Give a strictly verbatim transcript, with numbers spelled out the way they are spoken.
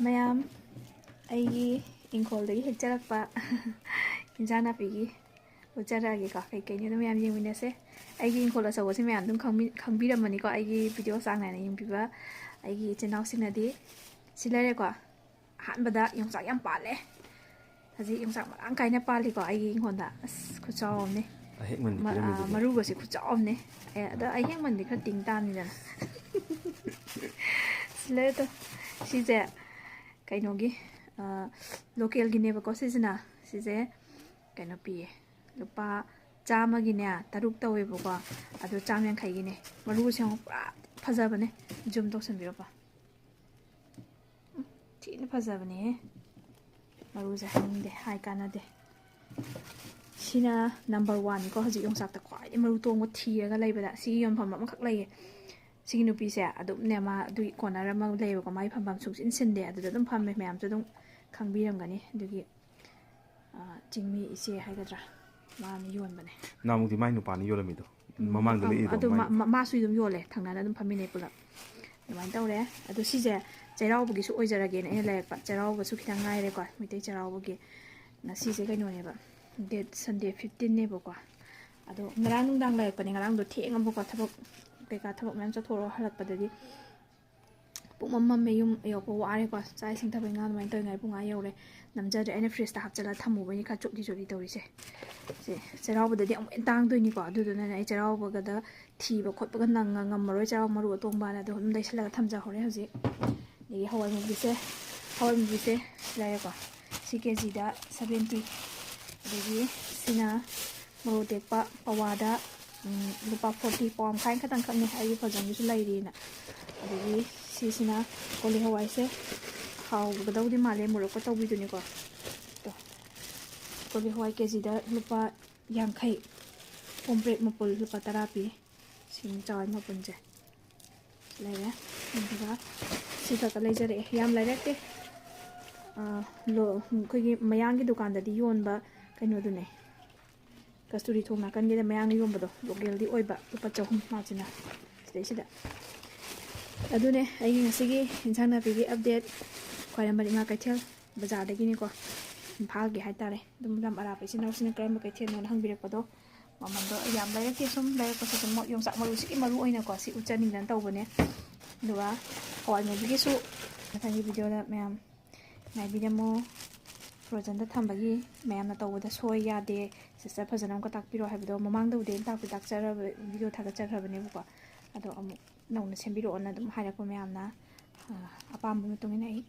ꯃꯌꯥꯝ, ꯑꯩꯒꯤ ꯏꯪꯈꯣꯜꯗꯒꯤ ꯍꯦꯛꯆꯔꯛꯄ ꯏꯟꯖꯥꯡ ꯅꯥꯄꯤꯒꯤ ꯎꯠꯆꯔꯛꯑꯒꯦꯀꯣ꯫ ꯀꯩꯀꯩꯅꯣ ꯑꯗꯨꯝ ꯃꯌꯥꯝ ꯌꯦꯡꯃꯤꯟꯅꯁꯦ꯫ ꯑꯩꯒꯤ ꯏꯪꯈꯣꯜ ꯑꯆꯧꯕꯁꯦ ꯃꯌꯥꯝ ꯑꯗꯨꯝ ꯈꯪꯕꯤ-, ꯈꯪꯕꯤꯔꯝꯃꯅꯤꯀꯣ, ꯑꯩꯒꯤ ꯚꯤꯗꯤꯑꯣ ꯆꯥꯡ ꯅꯥꯏꯅ ꯌꯦꯡꯕꯤꯕ ꯑꯩꯒꯤ ꯏꯆꯤꯟ ꯏꯅꯥꯎꯁꯤꯡꯅꯗꯤ꯫ ꯁꯤ ꯂꯩꯔꯦꯀꯣ, ꯑꯍꯥꯟꯕꯗ ꯌꯣꯡꯆꯥꯛ ꯌꯥꯝ ꯄꯥꯜꯂꯦ꯫ ꯍꯧꯖꯤꯛ ꯌꯣꯡꯆꯥꯛ ꯃꯔꯥꯡ ꯀꯥꯏꯅ ꯄꯥꯜꯂꯤꯀꯣ ꯑꯩꯒꯤ ꯏꯪꯈꯣꯜꯗ꯫ ꯑꯁ, ꯈꯨꯆꯥꯎ ꯑꯃꯅꯦ꯫ ꯑꯍꯦꯛꯃꯟꯗꯤ ꯃ-, ꯄꯤꯔꯝꯃꯤ ꯑꯥ, ꯑꯗꯨꯗꯤ꯫ ꯃꯔꯨꯒꯁꯦ ꯈꯨꯆꯥꯎ ꯑꯃꯅꯦ꯫ ꯑꯦ, ꯑꯗꯣ ꯑꯍꯦꯛꯃꯟꯗꯤ ꯈꯔ ꯇꯤꯡ ꯇꯥꯕꯅꯤꯗꯅ꯫ ꯁꯤ ꯂꯩꯔꯦ ꯇꯣ꯫ ꯁꯤꯁꯦ ꯀꯩꯅꯣꯒꯤ, ꯑꯥ, ꯂꯣꯀꯦꯜꯒꯤꯅꯦꯕꯀꯣ ꯁꯤꯁꯤꯅ꯫ ꯁꯤꯁꯦ ꯀꯩꯅꯣ ꯄꯤꯌꯦ, ꯂꯨꯄꯥ ꯆꯥꯝꯃꯒꯤꯅꯦ ꯇꯔꯨꯛ ꯇꯧꯋꯦꯕꯀꯣ꯫ ꯑꯗꯣ ꯆꯥꯝ ꯌꯥꯡꯈꯩꯒꯤꯅꯦ꯫ ꯃꯔꯨꯁꯦ ꯌꯦꯡꯉꯣ, ꯄꯨꯔꯥ ꯐꯖꯕꯅꯦ꯫ ꯖꯨꯝ ꯇꯧꯁꯟꯕꯤꯔꯣꯀꯣ꯫ ꯎꯝ, ꯊꯤꯅ ꯐꯖꯕꯅꯦꯍꯦ꯫ ꯃꯔꯨꯁꯦ ꯍꯥꯏꯅꯤꯡꯗꯦ, ꯍꯥꯏ ꯀꯥꯟꯅꯗꯦ꯫ ꯁꯤꯅ ꯅꯝꯕꯔ ꯋꯥꯟꯅꯤꯀꯣ, ꯍꯧꯖꯤꯛ ꯌꯣꯡꯆꯥꯛꯇ ꯈ꯭ꯋꯥꯏꯗꯒꯤ ꯃꯔꯨ ꯇꯣꯡꯕ ꯊꯤꯔꯒ ꯂꯩꯕꯗ꯫ ꯁꯤꯒꯤ ꯌꯣꯟꯐꯝ ꯑꯃꯈꯛ ꯂꯩꯌꯦ꯫ ꯁꯤꯒꯤ ꯅꯨꯄꯤꯁꯦ ꯑꯗꯨꯝꯅꯦ, ꯃꯥ ꯑꯗꯨꯒꯤ ꯀꯣꯅꯔ ꯑꯃ ꯂꯩꯌꯦꯕꯀꯣ, ꯃꯥꯒꯤ ꯐꯝꯐꯝ ꯁꯨꯡꯁꯤꯟ ꯁꯤꯟꯗꯦ, ꯑꯗꯨꯗ ꯑꯗꯨꯝ ꯐꯝꯃꯦ꯫ ꯃꯌꯥꯝꯁꯨ ꯑꯗꯨꯝ ꯈꯪꯕꯤꯔꯝꯒꯅꯤ꯫ ꯑꯗꯨꯒꯤ, ꯑ, ꯆꯤꯡꯃꯤ ꯏꯆꯦ ꯍꯥꯏꯒꯗ꯭ꯔꯥ, ꯃꯥꯅ ꯌꯣꯟꯕꯅꯦ꯫ ꯅꯍꯥꯟꯃꯨꯛꯇꯤ ꯃꯥꯏ ꯅꯨꯄꯥꯅ ꯌꯣꯜꯂꯝꯃꯤꯗꯣ꯫ ꯎꯝ, ꯃꯃꯥꯡꯗ ꯃꯐꯝ ꯂꯦꯛꯏꯗꯣ ꯑꯗꯨ ꯃꯥꯏ ꯃꯥ-, ꯅꯨꯄꯥ꯫ ꯃꯥ-, ꯃꯥꯁꯨ ꯑꯗꯨꯝ ꯌꯣꯜꯂꯦ, ꯊꯪꯅꯅ ꯑꯗꯨꯝ ꯐꯝꯃꯤꯟꯅꯩ ꯄꯨꯂꯞ꯫ ꯑꯗꯨꯃꯥꯏꯅ ꯇꯧꯔꯦ꯫ ꯑꯗꯣ ꯁꯤꯁꯦ ꯆꯩꯔꯥꯎꯕꯒꯤꯁꯨ ꯑꯣꯏꯖꯔꯒꯦꯅ ꯑꯩꯅ ꯂꯩꯔꯛꯄ꯫ ꯆꯩꯔꯥꯎꯕꯁꯨ ꯈꯤꯇꯪ ꯉꯥꯏꯔꯦꯀꯣ, ꯃꯩꯇꯩ ꯆꯩꯔꯥꯎꯕꯒꯤ꯫ ꯉꯁꯤꯁꯦ ꯀꯩꯅꯣꯅꯦꯕ, date Sunday fifteenꯅꯦꯕꯀꯣ꯫ ꯑꯗꯣ ꯉꯔꯥꯡ ꯅꯨꯡꯗꯥꯡ ꯂꯩꯔꯛꯄꯅꯦ꯫ ꯉꯔꯥꯡꯗꯣ ꯊꯦꯡꯉꯕꯀꯣ, ꯊꯕꯛ ꯀꯩꯀꯥ, ꯊꯕꯛ ꯃꯌꯥꯝ ꯆꯠꯊꯣꯛꯑꯒ ꯍꯜꯂꯛꯄꯗꯗꯤ ꯄꯨꯡ ꯃꯝ ꯃꯝꯃꯦ꯫ ꯌꯨꯝ ꯌꯧꯔꯛꯄ ꯋꯥꯔꯦꯀꯣ, ꯆꯥꯛ ꯏꯁꯤꯡ ꯊꯕꯛ ꯏꯪꯈꯥꯡ ꯑꯗꯨꯃꯥꯏꯅ ꯇꯧꯔꯤꯉꯥꯏ ꯄꯨꯡ ꯑꯥ ꯌꯧꯔꯦ꯫ ꯅꯝꯖꯗ꯭ꯔꯦ, ꯑꯩꯅ fridgeꯇ ꯍꯥꯞꯆꯜꯂ ꯊꯝꯃꯨꯕꯩꯅꯤ ꯈꯔ ꯆꯣꯠꯂꯤ ꯆꯣꯠꯂꯤ ꯇꯧꯔꯤꯁꯦ꯫ ꯁꯦ, ꯆꯩꯔꯥꯎꯕꯗꯗꯤ ꯑꯃꯨꯛ ꯍꯦꯟꯅ ꯇꯥꯡꯗꯣꯏꯅꯤꯀꯣ꯫ ꯑꯗꯨꯗꯨꯅꯅꯦ ꯑꯩ ꯆꯩꯔꯥꯎꯕꯒꯗ ꯊꯤꯕ ꯈꯣꯠꯄꯒ ꯅꯪꯉ ꯉꯝꯃꯔꯣꯏ, ꯆꯩꯔꯥꯎ ꯃꯔꯨ ꯑꯇꯣꯡꯕꯅ꯫ ꯑꯗꯣ ꯑꯗꯨꯝ ꯂꯩꯁꯜꯂꯒ ꯊꯝꯖꯍꯧꯔꯦ ꯍꯧꯖꯤꯛ꯫ ꯑꯗꯒꯤ ꯍꯋꯥꯏ ꯃꯨꯕꯤꯁꯦ, ꯍꯋꯥꯏ ꯃꯨꯕꯤꯁꯦ ꯂꯩꯔꯦꯀꯣ꯫ ꯁꯤ KGꯗ seventy꯫ ꯑꯗꯒꯤ ꯁꯤꯅ ꯃꯣꯔꯣꯛ ꯑꯇꯦꯛꯄ ꯄꯋꯥꯗ, ꯎꯝ, ꯂꯨꯄꯥ forty, ꯄꯋꯥ ꯃꯈꯥꯏ ꯈꯛꯇꯪ ꯈꯛꯅꯦ, ꯑꯩꯒꯤ ꯐꯖꯅꯁꯨ ꯂꯩꯔꯤꯅ꯫ ꯑꯗꯒꯤ ꯁꯤꯁꯤꯅ ꯀꯣꯂꯤ ꯍꯋꯥꯏꯁꯦ, ꯍꯥꯎꯒꯗꯧꯗꯤ ꯃꯥꯜꯂꯦ, ꯃꯣꯔꯣꯛꯀ ꯇꯧꯕꯤꯗꯨꯅꯤꯀꯣ꯫ ꯇꯣ, ꯀꯣꯂꯤ ꯍꯋꯥꯏ KGꯗ ꯂꯨꯄꯥ ꯌꯥꯡꯈꯩ, ꯀꯣꯝꯄ꯭ꯔꯦꯛ ꯃꯄꯨꯜ ꯂꯨꯄꯥ ꯇꯔꯥ ꯄꯤ꯫ ꯁꯤꯡ ꯆꯥꯎ ꯃꯄꯨꯟꯁꯦ ꯂꯩꯔꯦ꯫ ꯑꯗꯨꯒ ꯁꯤ ꯈꯛꯇ ꯂꯩꯖꯔꯛꯑꯦ, ꯌꯥꯝ ꯂꯩꯔꯛꯇꯦ꯫ ꯑꯥ, ꯂꯣ-, ꯑꯩꯈꯣꯏꯒꯤ ꯃꯌꯥꯡꯒꯤ ꯗꯨꯀꯥꯟꯗꯗꯤ ꯌꯣꯟꯕ ꯀꯩꯅꯣꯗꯨꯅꯦ, ꯀꯁꯇꯨꯔꯤ ꯊꯣꯡ ꯅꯥꯀꯟꯒꯤꯗ ꯃꯌꯥꯡꯅ ꯌꯣꯟꯕꯗꯣ, ꯂꯣꯀꯦꯜꯗꯤ ꯑꯣꯏꯕ, ꯂꯨꯄꯥ ꯆꯍꯨꯝ ꯃꯥꯁꯤꯅ꯫ ꯁꯤꯗꯩꯁꯤꯗ ꯑꯗꯨꯅꯦ ꯑꯩꯒꯤ ꯉꯁꯤꯒꯤ ꯏꯟꯁꯥꯡ ꯅꯥꯄꯤꯒꯤ update꯫ ꯈ꯭ꯋꯥꯏꯔꯝꯕꯟ ꯏꯃꯥ ꯀꯩꯊꯦꯜ ꯕꯖꯥꯔꯗꯒꯤꯅꯤꯀꯣ, ꯏꯝꯐꯥꯜꯒꯤ ꯍꯥꯏꯇꯥꯔꯦ꯫ ꯑꯗꯨꯝ ꯂꯝ ꯑꯔꯥꯞꯄ ꯏꯆꯤꯟ ꯏꯅꯥꯎꯁꯤꯡꯅ ꯀꯔꯝꯕ ꯀꯩꯊꯦꯜꯅꯣꯅ ꯍꯪꯕꯤꯔꯛꯄꯗꯣ, ꯃꯃꯜꯗꯣ ꯌꯥꯝ ꯂꯩꯔꯛꯇꯦ, ꯁꯨꯝ ꯂꯩꯔꯛꯄꯁꯨ ꯑꯗꯨꯝ ꯌꯣꯡꯆꯥꯛ ꯃꯔꯨꯁꯤꯒꯤ ꯃꯔꯨ ꯑꯣꯏꯅꯀꯣ ꯁꯤ ꯎꯠꯆꯅꯤꯡꯗꯅ ꯇꯧꯕꯅꯦ꯫ ꯑꯗꯨꯒ ꯍꯋꯥꯏ ꯃꯨꯕꯤꯒꯤꯁꯨ ꯃꯊꯪꯒꯤ ꯚꯤꯗꯤꯑꯣꯗ ꯃꯌꯥꯝ ꯉꯥꯏꯕꯤꯔꯝꯃꯣ꯫ ꯐ꯭ꯔꯣꯖꯟꯗ ꯊꯝꯕꯒꯤ ꯃꯌꯥꯝꯅ ꯇꯧꯕꯗ ꯁꯣꯏ ꯌꯥꯗꯦ, ꯁꯤꯁꯇꯔ ꯐꯖꯅ ꯑꯃꯨꯛꯀ ꯇꯥꯛꯄꯤꯔꯣ ꯍꯥꯏꯕꯗꯣ ꯃꯃꯥꯡꯗꯕꯨꯗꯤ ꯑꯩꯅ ꯇꯥꯛꯄꯤ ꯇꯥꯛꯆꯔꯕ, ꯚꯤꯗꯤꯑꯣ ꯊꯥꯒꯠꯆꯈ꯭ꯔꯕꯅꯦꯕꯀꯣ꯫ ꯑꯗꯣ ꯑꯃꯨꯛ ꯅꯧꯅ ꯁꯦꯝꯕꯤꯔꯛꯑꯣꯅ ꯑꯗꯨꯝ ꯍꯥꯏꯔꯛꯄ ꯃꯌꯥꯝꯅ, ꯑ, ꯑꯄꯥꯝꯕ ꯃꯇꯨꯡ ꯏꯟꯅ ꯑꯩ